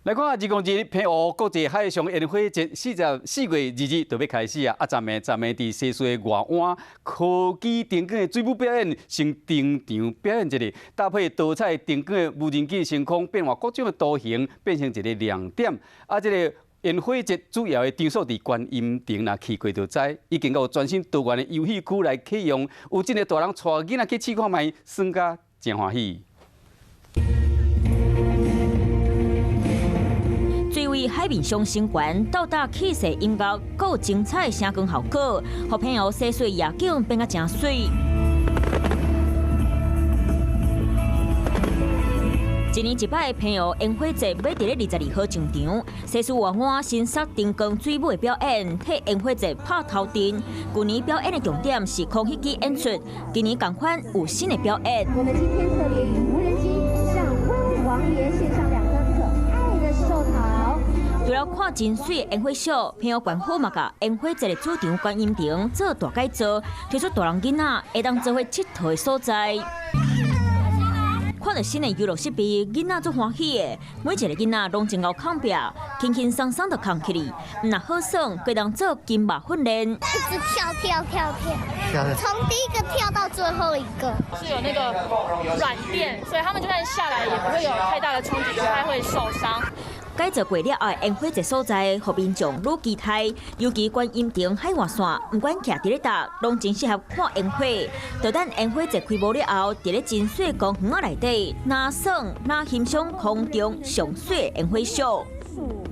來看2022澎湖國際海上煙火節，4月2日就欲開始啊！啊，昨暝昨暝佇西嶼外灣科技燈光的水舞表演先登場表演一下，搭配多彩燈光的無人機升空，變換各種的圖形，變成一個亮點。啊，這个煙火節主要的場所佇觀音亭，若去過就知，已經有全新多元的遊戲區來啟用，有真濟大人帶囡仔去試看覓，耍甲誠歡喜。水位海面上升懸，鬥搭氣勢音樂，閣有精彩的聲光效果，予澎湖西嶼夜景變甲誠媠。一年一擺的澎湖煙火節，欲佇咧22號上場。西嶼外灣新設燈光水舞的表演，替煙火節拍頭陣。舊年表演的重點是空氣機演出，今年仝款有新的表演。我們今天特別以無人機向溫王爺獻上兩顆可愛的壽桃。除了看真媠煙火秀，澎湖縣府嘛共煙火節的主場觀音亭做大改造，推出大人囡仔會當做伙𨑨迌的所在。看著新的遊樂設備，囡仔足歡喜的，每一个囡仔攏真𠢕扛壁，輕輕鬆鬆就扛起來。毋若好耍，閣會當做筋肉訓練。一直跳跳跳跳，從第一個跳到最後一個。是有那個軟墊，所以他們就算下來也不會有太大的衝擊，不太會受傷。改造過了後，煙火節所在，予民眾愈期待。尤其觀音亭海岸線，毋管徛佇咧佗，攏真適合看煙火。就等煙火節開幕了後，佇咧真媠公園仔內底，若耍若欣賞空中上媠煙火秀。